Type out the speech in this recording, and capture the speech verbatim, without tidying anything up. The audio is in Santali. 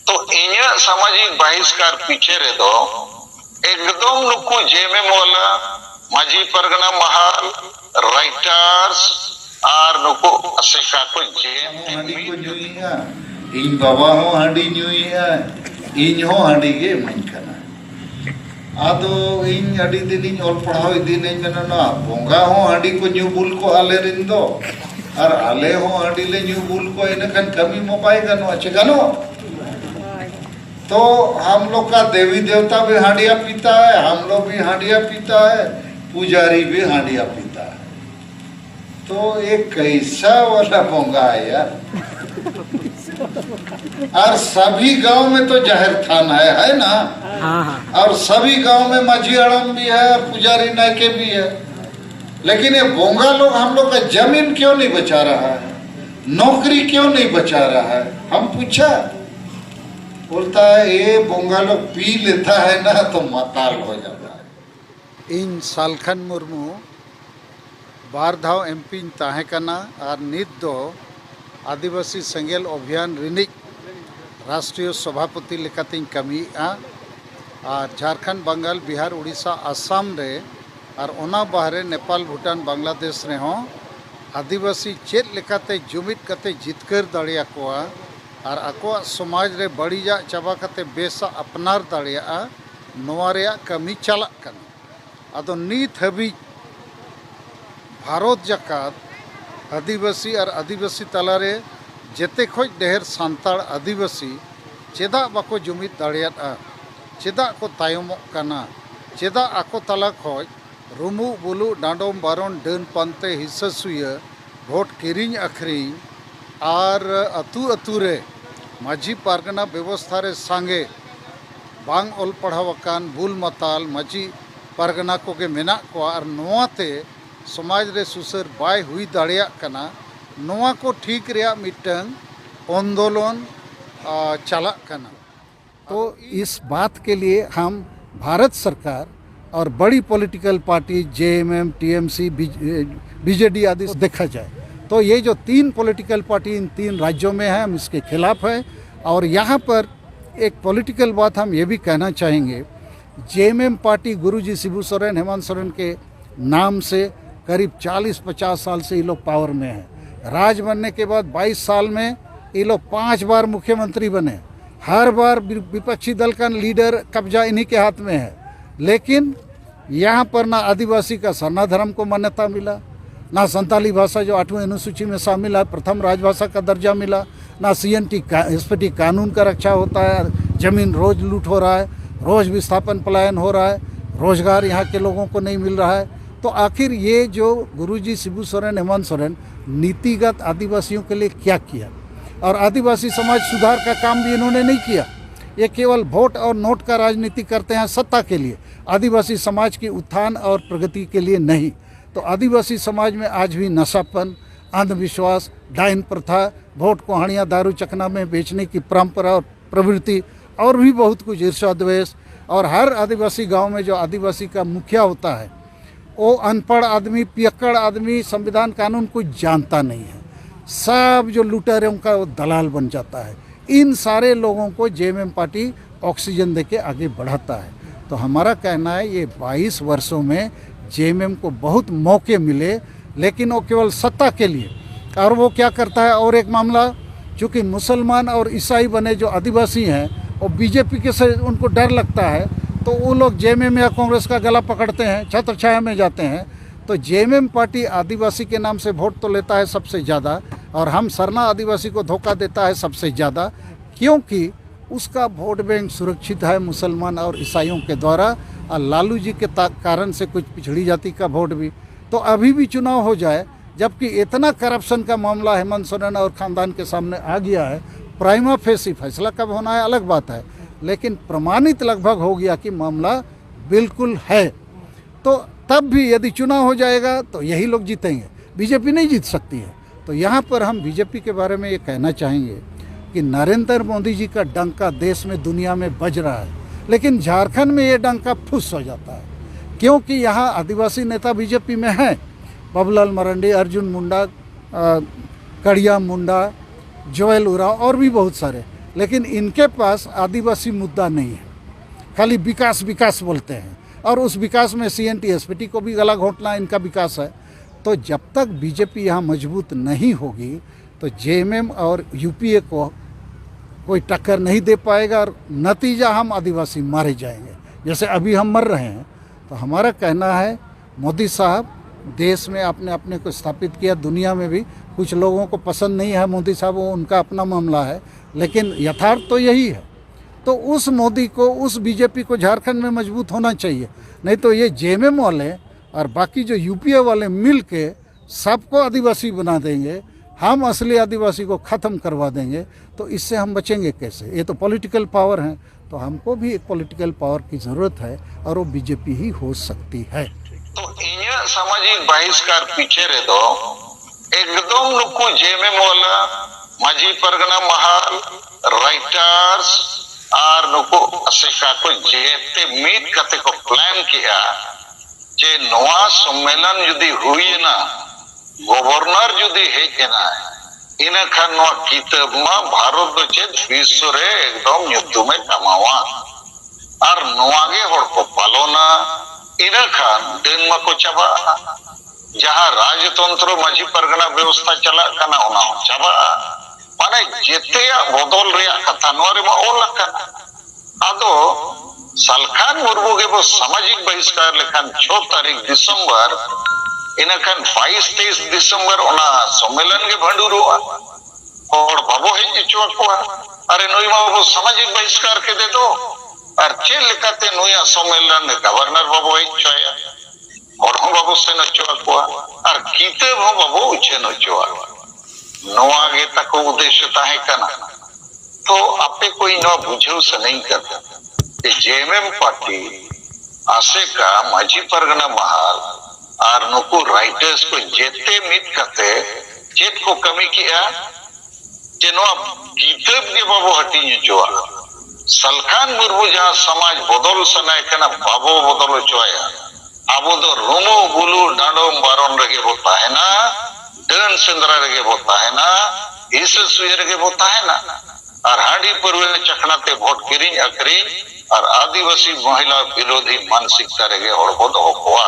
ᱛᱚ ᱤᱧᱟᱹᱜ ᱥᱟᱢᱟᱡᱤᱠ ᱵᱟᱦᱤᱥᱠᱟᱨ ᱯᱤᱪᱷᱮ ᱨᱮᱫᱚ ᱮᱠᱫᱚᱢ ᱱᱩᱠᱩ ᱡᱮᱢᱮᱢ ᱣᱟᱞᱟ, ᱢᱟᱹᱡᱷᱤ ᱯᱟᱨᱜᱟᱱᱟ ᱢᱟᱦᱟᱞ, ᱨᱟᱭᱴᱟᱨᱥ ᱟᱨ ᱱᱩᱠᱩ ᱟᱥᱮᱠᱟ ᱠᱚ ᱡᱮᱢ ᱦᱟᱺᱰᱤ ᱠᱚ ᱧᱩᱭᱮᱫᱼᱟ, ᱤᱧ ᱵᱟᱵᱟ ᱦᱚᱸ ᱦᱟᱺᱰᱤ ᱧᱩᱭᱮᱫᱼᱟ, ᱤᱧ ᱦᱚᱸ ᱦᱟᱺᱰᱤ ᱜᱮ ᱤᱢᱟᱹᱧ ᱠᱟᱱᱟ᱾ ᱟᱫᱚ ᱤᱧ ᱟᱹᱰᱤ ᱫᱤᱱᱤᱧ ᱚᱞ ᱯᱟᱲᱦᱟᱣ ᱤᱫᱤᱭᱮᱱᱟᱹᱧ, ᱢᱮᱱᱟ ᱱᱚᱣᱟ ᱵᱚᱸᱜᱟ ᱦᱚᱸ ᱦᱟᱺᱰᱤ ᱠᱚ ᱧᱩ ᱵᱩᱞ ᱠᱚ ᱟᱞᱮ ᱨᱮᱱ ᱫᱚ, ᱟᱨ ᱟᱞᱮ ᱦᱚᱸ ᱦᱟᱺᱰᱤ ᱞᱮ ᱧᱩ ᱵᱩᱞ ᱠᱚ, ᱤᱱᱟᱹ ᱠᱷᱟᱱ ᱠᱟᱹᱢᱤ ᱢᱟ ᱵᱟᱭ ᱜᱟᱱᱚᱜᱼᱟ, ᱪᱮ ᱜᱟᱱᱚᱜ? तो हम लोग का देवी देवता भी हांडिया पीता है, हम लोग भी हांडिया पीता है, पुजारी भी हांडिया पीता है। तो ये कैसा वाला बोंगा है यार? और सभी गांव में तो जाहिर थान है, है ना? हाँ, हाँ। और सभी गांव में मझी अड़म भी है, पुजारी नायके भी है, लेकिन ये बोंगा लोग हम लोग का जमीन क्यों नहीं बचा रहा है, नौकरी क्यों नहीं बचा रहा है? हम पूछा, बोलता है ये बोंगा लोग पी लेता है ना तो माताल हो जाता है। ᱤᱧ ᱥᱟᱞᱠᱷᱟᱱ ᱢᱩᱨᱢᱩ ᱵᱟᱨ ᱫᱷᱟᱣ ᱮᱢᱯᱤᱧ ᱛᱟᱦᱮᱸ ᱠᱟᱱᱟ ᱟᱨ ᱱᱤᱛ ᱫᱚ ᱟᱹᱫᱤᱵᱟᱹᱥᱤ ᱥᱮᱸᱜᱮᱞ ᱚᱵᱷᱤᱭᱟᱱ ᱨᱤᱱᱤᱡ ᱨᱟᱥᱴᱨᱤᱭᱚ ᱥᱚᱵᱷᱟᱯᱚᱛᱤ ᱞᱮᱠᱟᱛᱤᱧ ᱠᱟᱹᱢᱤᱭᱮᱫᱼᱟ᱾ ᱟᱨ ᱡᱷᱟᱲᱠᱷᱚᱸᱰ, ᱵᱟᱝᱜᱟᱞ, ᱵᱤᱦᱟᱨ, ᱩᱲᱤᱥᱥᱟ, ᱟᱥᱟᱢ ᱨᱮ ᱟᱨ ᱚᱱᱟ ᱵᱟᱦᱨᱮ ᱱᱮᱯᱟᱞ, ᱵᱷᱩᱴᱟᱱ, ᱵᱟᱝᱞᱟᱫᱮᱥ ᱨᱮᱦᱚᱸ ᱟᱹᱫᱤᱵᱟᱹᱥᱤ ᱪᱮᱫ ᱞᱮᱠᱟᱛᱮ ᱡᱩᱢᱤᱫ ᱠᱟᱛᱮ ᱡᱤᱛᱠᱟᱹᱨ ᱫᱟᱲᱮᱭᱟᱠᱚᱣᱟ ᱟᱨ ᱟᱠᱚᱣᱟᱜ ᱥᱚᱢᱟᱡᱽ ᱨᱮ ᱵᱟᱹᱲᱤᱡᱟᱜ ᱪᱟᱵᱟ ᱠᱟᱛᱮ ᱵᱮᱥᱟᱜ ᱟᱯᱱᱟᱨ ᱫᱟᱲᱮᱭᱟᱜᱼᱟ, ᱱᱚᱣᱟ ᱨᱮᱭᱟᱜ ᱠᱟᱹᱢᱤ ᱪᱟᱞᱟᱜ ᱠᱟᱱᱟ᱾ ᱟᱫᱚ ᱱᱤᱛ ᱦᱟᱹᱵᱤᱡ ᱵᱷᱟᱨᱚᱛ ᱡᱟᱠᱟᱛ ᱟᱹᱫᱤᱵᱟᱹᱥᱤ ᱟᱨ ᱟᱹᱫᱤᱵᱟᱹᱥᱤ ᱛᱟᱞᱟᱨᱮ ᱡᱮᱛᱮ ᱠᱷᱚᱡ ᱰᱷᱮᱨ ᱥᱟᱱᱛᱟᱲ ᱟᱹᱫᱤᱵᱟᱹᱥᱤ ᱪᱮᱫᱟᱜ ᱵᱟᱠᱚ ᱡᱩᱢᱤᱫ ᱫᱟᱲᱮᱭᱟᱫᱼᱟ? ᱪᱮᱫᱟᱜ ᱠᱚ ᱛᱟᱭᱚᱢᱚᱜ ᱠᱟᱱᱟ? ᱪᱮᱫᱟᱜ ᱟᱠᱚ ᱛᱟᱞᱟ ᱠᱷᱚᱡ ᱨᱩᱢᱩᱜ ᱵᱩᱞᱩᱜ, ᱰᱟᱸᱰᱚᱢ ᱵᱟᱨᱚᱱ, ᱰᱟᱹᱱ ᱯᱟᱱᱛᱮ, ᱦᱤᱥᱟᱹ ᱥᱩᱭᱟᱹ, ᱵᱷᱳᱴ ᱠᱤᱨᱤᱧ ᱟᱹᱠᱷᱨᱤᱧ ᱟᱨ ᱟᱹᱛᱩ ᱟᱹᱛᱩ ᱨᱮ ᱢᱟᱹᱡᱷᱤ ᱯᱟᱨᱜᱟᱱᱟ ᱵᱮᱵᱚᱥᱛᱷᱟ ᱨᱮ ᱥᱟᱸᱜᱮ ᱵᱟᱝ ᱚᱞ ᱯᱟᱲᱦᱟᱣ ᱟᱠᱟᱱ ᱵᱩᱞ ᱢᱟᱛᱟᱞ ᱢᱟᱹᱡᱷᱤ ᱯᱟᱨᱜᱟᱱᱟ ᱠᱚᱜᱮ ᱢᱮᱱᱟᱜ ᱠᱚᱣᱟ ᱟᱨ ᱱᱚᱣᱟᱛᱮ ᱥᱚᱢᱟᱡᱽ ᱨᱮ ᱥᱩᱥᱟᱹᱨ ᱵᱟᱭ ᱦᱩᱭ ᱫᱟᱲᱮᱭᱟᱜ ᱠᱟᱱᱟ᱾ ᱱᱚᱣᱟ ᱠᱚ ᱴᱷᱤᱠ ᱨᱮᱭᱟᱜ ᱢᱤᱫᱴᱟᱝ ᱟᱱᱫᱳᱞᱚᱱ, ᱟ, ᱪᱟᱞᱟᱜ ᱠᱟᱱᱟ᱾ तो इस बात के लिए हम भारत सरकार और बड़ी political party JMM, TMC, BJD आदि देखा जाए तो ये जो तीन पॉलिटिकल पार्टी इन तीन राज्यों में है, हम इसके खिलाफ हैं। और यहाँ पर एक पॉलिटिकल बात हम ये भी कहना चाहेंगे, जेएमएम पार्टी गुरुजी शिबू सोरेन, हेमंत सोरेन के नाम से करीब चालीस पचास साल से ये लोग पावर में है। राज बनने के बाद बाईस साल में ये लोग पांच बार मुख्यमंत्री बने। हर बार वि- विपक्षी दल का लीडर कब्जा इन्हीं के हाथ में है। लेकिन यहाँ पर ना आदिवासी का सरना धर्म को मान्यता मिला, ना संताली भाषा जो आठवीं अनुसूची में शामिल है, प्रथम राजभाषा का दर्जा मिला, ना सीएनटी का, एसपीटी कानून का रक्षा होता है, जमीन रोज लूट हो रहा है, रोज विस्थापन पलायन हो रहा है, रोजगार यहाँ के लोगों को नहीं मिल रहा है। तो आखिर ये जो गुरुजी शिबू सोरेन, हेमंत सोरेन नीतिगत आदिवासियों के लिए क्या किया, और आदिवासी समाज सुधार का काम भी इन्होंने नहीं किया। ये केवल वोट और नोट का राजनीति करते हैं सत्ता के लिए, आदिवासी समाज की उत्थान और प्रगति के लिए नहीं। तो आदिवासी समाज में आज भी नशापन, अंधविश्वास, डायन प्रथा, वोट को हाड़िया दारू चखना में बेचने की परंपरा और प्रवृत्ति, और भी बहुत कुछ, ईर्ष्या द्वेष। और हर आदिवासी गांव में जो आदिवासी का मुखिया होता है, वो अनपढ़ आदमी, पियक्कड़ आदमी, संविधान कानून कुछ जानता नहीं है। सब जो लूटेरों का वो दलाल बन जाता है। इन सारे लोगों को जेएमएम पार्टी ऑक्सीजन देके आगे बढ़ाता है। तो हमारा कहना है, ये बाईस वर्षों में जेएमएम को बहुत मौके मिले, लेकिन वो केवल सत्ता के लिए। और वो क्या करता है, और एक मामला, चूँकि मुसलमान और ईसाई बने जो आदिवासी हैं, वो बीजेपी के से उनको डर लगता है, तो वो लोग जेएमएम या कांग्रेस का गला पकड़ते हैं, छत्र छाया में जाते हैं। तो जेएमएम पार्टी आदिवासी के नाम से वोट तो लेता है सबसे ज़्यादा, और हम सरना आदिवासी को धोखा देता है सबसे ज़्यादा, क्योंकि उसका वोट बैंक सुरक्षित है मुसलमान और ईसाइयों के द्वारा। और लालू जी के ता- कारण से कुछ पिछड़ी जाति का वोट भी। तो अभी भी चुनाव हो जाए, जबकि इतना करप्शन का मामला हेमंत सोरेन और ख़ानदान के सामने आ गया है, प्राइमा फेसी फैसला कब होना है अलग बात है, लेकिन प्रमाणित लगभग हो गया कि मामला बिल्कुल है। तो तब भी यदि चुनाव हो जाएगा तो यही लोग जीतेंगे, बीजेपी नहीं जीत सकती है। तो यहाँ पर हम बीजेपी के बारे में ये कहना चाहेंगे कि नरेंद्र मोदी जी का डंका देश में, दुनिया में बज रहा है, लेकिन झारखंड में ये डंका फुस हो जाता है, क्योंकि यहाँ आदिवासी नेता बीजेपी में हैं, बाबूलाल मरांडी, अर्जुन मुंडा, अ, कड़िया मुंडा, जोएल उरांव और भी बहुत सारे। लेकिन इनके पास आदिवासी मुद्दा नहीं है। खाली विकास विकास बोलते हैं, और उस विकास में सीएनटी एसपीटी को भी गला घोटना इनका विकास है। तो जब तक बीजेपी यहाँ मजबूत नहीं होगी, तो जेएमएम और यूपीए को कोई टक्कर नहीं दे पाएगा, और नतीजा हम आदिवासी मारे जाएंगे, जैसे अभी हम मर रहे हैं। तो हमारा कहना है, मोदी साहब, देश में आपने अपने को स्थापित किया, दुनिया में भी कुछ लोगों को पसंद नहीं है मोदी साहब, वो उनका अपना मामला है, लेकिन यथार्थ तो यही है। तो उस मोदी को, उस बीजेपी को झारखंड में मजबूत होना चाहिए, नहीं तो ये जेएमएम वाले और बाकी जो यूपीए वाले मिल के सबको आदिवासी बना देंगे, हम असली आदिवासी को ख़त्म करवा देंगे। तो इससे हम बचेंगे कैसे? ये तो पॉलिटिकल पावर हैं, तो हमको भी एक पॉलिटिकल पावर की ज़रूरत है, और वो बीजेपी ही हो सकती है। ᱛᱚ ᱤᱧᱟᱹᱜ ᱥᱟᱢᱟᱡᱤᱠ ᱵᱟᱦᱤᱥᱠᱟᱨ ᱯᱤᱪᱷᱮ ᱨᱮᱫᱚ ᱮᱠᱫᱚᱢ ᱱᱩᱠᱩ ᱡᱮᱢᱮᱢ ᱣᱟᱞᱟ, ᱢᱟᱹᱡᱷᱤ ᱯᱟᱨᱜᱟᱱᱟ ᱢᱟᱦᱟᱞ, ᱨᱟᱭᱴᱟᱨᱥ ᱟᱨ ᱱᱩᱠᱩ ᱟᱥᱮᱠᱟ ᱠᱚ ᱡᱮᱛᱮ ᱢᱤᱫ ᱠᱟᱛᱮ ᱠᱚ ᱯᱞᱟᱱ ᱠᱮᱜᱼᱟ ᱡᱮ ᱱᱚᱣᱟ ᱥᱚᱢᱢᱮᱞᱚᱱ ᱡᱩᱫᱤ ᱦᱩᱭᱮᱱᱟ, ᱜᱚᱵᱚᱨᱱᱚᱨ ᱡᱩᱫᱤ ᱦᱮᱡ ᱮᱱᱟᱭ, ᱤᱱᱟᱹ ᱠᱷᱟᱱ ᱱᱚᱣᱟ ᱠᱤᱛᱟᱹᱵ ᱢᱟ ᱵᱷᱟᱨᱚᱛ ᱫᱚ ᱪᱮᱫ ᱵᱤᱥᱥᱚ ᱨᱮ ᱮᱠᱫᱚᱢ ᱧᱩᱛᱩᱢᱮ ᱠᱟᱢᱟᱣᱟ᱾ ᱟᱨ ᱱᱚᱣᱟ ᱜᱮ ᱦᱚᱲ ᱠᱚ ᱯᱟᱞᱚᱱᱟ, ᱤᱱᱟᱹ ᱠᱷᱟᱱ ᱰᱟᱹᱱ ᱢᱟᱠᱚ ᱪᱟᱵᱟᱜᱼᱟ᱾ ᱡᱟᱦᱟᱸ ᱨᱟᱡᱽᱛᱚᱱᱛᱨᱚ ᱢᱟᱹᱡᱷᱤ ᱯᱟᱨᱜᱟᱱᱟ ᱵᱮᱵᱚᱥᱛᱷᱟ ᱪᱟᱞᱟᱜ ᱠᱟᱱᱟ, ᱚᱱᱟ ᱦᱚᱸ ᱪᱟᱵᱟᱜᱼᱟ᱾ ᱢᱟᱱᱮ ᱡᱮᱛᱮᱭᱟᱜ ᱵᱚᱫᱚᱞ ᱨᱮᱭᱟᱜ ᱠᱟᱛᱷᱟ ᱱᱚᱣᱟ ᱨᱮᱢᱟ ᱚᱞ ᱟᱠᱟᱱᱟ᱾ ᱟᱫᱚ ᱥᱟᱞᱠᱷᱟᱱ ᱢᱩᱨᱢᱩ ᱜᱮᱵᱚ ᱥᱟᱢᱟᱡᱤᱠ ᱵᱟᱦᱤᱥᱠᱟᱨ ᱞᱮᱠᱷᱟᱱ ᱪᱷᱚ ᱛᱟᱹᱨᱤᱠᱷ ᱰᱤᱥᱮᱢᱵᱚᱨ, ᱤᱱᱟᱹᱠᱷᱟᱱ ᱵᱟᱭᱤᱥ ᱛᱮᱭᱤᱥ ᱰᱤᱥᱮᱢᱵᱚᱨ ᱚᱱᱟ ᱥᱚᱢᱢᱮᱞᱚᱱ ᱜᱮ ᱵᱷᱟᱺᱰᱩᱨᱚᱜᱼᱟ᱾ ᱦᱚᱲ ᱵᱟᱵᱚ ᱦᱮᱡ ᱦᱚᱪᱚ ᱟᱠᱚᱣᱟ᱾ ᱟᱨᱮ, ᱱᱩᱭ ᱢᱟ ᱵᱟᱵᱚ ᱥᱟᱢᱟᱡᱤᱠ ᱵᱟᱦᱤᱥᱠᱟᱨ ᱠᱮᱫᱮ ᱫᱚ᱾ ᱟᱨ ᱪᱮᱫ ᱞᱮᱠᱟᱛᱮ ᱱᱩᱭᱟᱜ ᱥᱚᱢᱢᱮᱞᱚᱱ ᱨᱮ ᱜᱚᱵᱷᱚᱨᱱᱚᱨ ᱵᱟᱵᱚ ᱦᱮᱡ ᱦᱚᱪᱚᱭᱟ? ᱦᱚᱲ ᱦᱚᱸ ᱵᱟᱵᱚ ᱥᱮᱱ ᱦᱚᱪᱚ ᱟᱠᱚᱣᱟ ᱟᱨ ᱠᱤᱛᱟᱹᱵ ᱦᱚᱸ ᱵᱟᱵᱚ ᱩᱪᱷᱟᱹᱱ ᱦᱚᱪᱚᱣᱟ᱾ ᱱᱚᱣᱟ ᱜᱮ ᱛᱟᱠᱚ ᱩᱫᱽᱫᱮᱥᱥᱚ ᱛᱟᱦᱮᱸ ᱠᱟᱱᱟ᱾ ᱛᱚ ᱟᱯᱮ ᱠᱚ ᱤᱧ ᱱᱚᱣᱟ ᱵᱩᱡᱷᱟᱹᱣ ᱥᱟᱱᱟᱧ ᱠᱟᱱᱟ ᱡᱮ ᱡᱮᱮᱢᱮᱢ ᱯᱟᱨᱴᱤ, ᱟᱥᱮᱠᱟ, ᱢᱟᱹᱡᱷᱤ ᱯᱟᱨᱜᱟᱱᱟ ᱢᱟᱦᱟᱞ ᱟᱨ ᱱᱩᱠᱩ ᱨᱟᱭᱴᱟᱨᱥ ᱠᱚ ᱡᱮᱛᱮ ᱢᱤᱫ ᱠᱟᱛᱮ ᱪᱮᱫ ᱠᱚ ᱠᱟᱹᱢᱤ ᱠᱮᱜᱼᱟ ᱡᱮ ᱱᱚᱣᱟ ᱠᱤᱛᱟᱹᱵ ᱜᱮ ᱵᱟᱵᱚ ᱦᱟᱹᱴᱤᱧ ᱦᱚᱪᱚᱣᱟᱜᱼᱟ᱾ ᱥᱟᱞᱠᱷᱟᱱ ᱢᱩᱨᱢᱩ ᱡᱟᱦᱟᱸ ᱥᱚᱢᱟᱡᱽ ᱵᱚᱫᱚᱞ ᱥᱟᱱᱟᱭᱮ ᱠᱟᱱᱟ, ᱵᱟᱵᱚ ᱵᱚᱫᱚᱞ ᱦᱚᱪᱚᱣᱟᱭᱟ᱾ ᱟᱵᱚ ᱫᱚ ᱨᱩᱢᱩ ᱵᱩᱞᱩ ᱰᱟᱸᱰᱚᱢ ᱵᱟᱨᱚᱱ ᱨᱮᱜᱮ ᱵᱚ ᱛᱟᱦᱮᱱᱟ, ᱰᱟᱹᱱ ᱥᱮᱸᱫᱽᱨᱟ ᱨᱮᱜᱮ ᱵᱚ ᱛᱟᱦᱮᱱᱟ, ᱦᱤᱥᱟᱹ ᱥᱩᱭᱟᱹ ᱨᱮᱜᱮ ᱵᱚ ᱛᱟᱦᱮᱱᱟ᱾ ᱟᱨ ᱦᱟᱺᱰᱤ ᱯᱟᱹᱨᱣᱟᱹ ᱪᱟᱠᱷᱱᱟ ᱛᱮ ᱵᱷᱳᱴ ᱠᱤᱨᱤᱧ ᱟᱹᱠᱷᱨᱤᱧ ᱟᱨ ᱟᱹᱫᱤᱵᱟᱹᱥᱤ ᱢᱚᱦᱤᱞᱟ ᱵᱤᱨᱳᱫᱷᱤ ᱢᱟᱱᱥᱤᱠᱛᱟ ᱨᱮᱜᱮ ᱦᱚᱲ ᱵᱚ ᱫᱚᱦᱚ ᱠᱚᱣᱟ᱾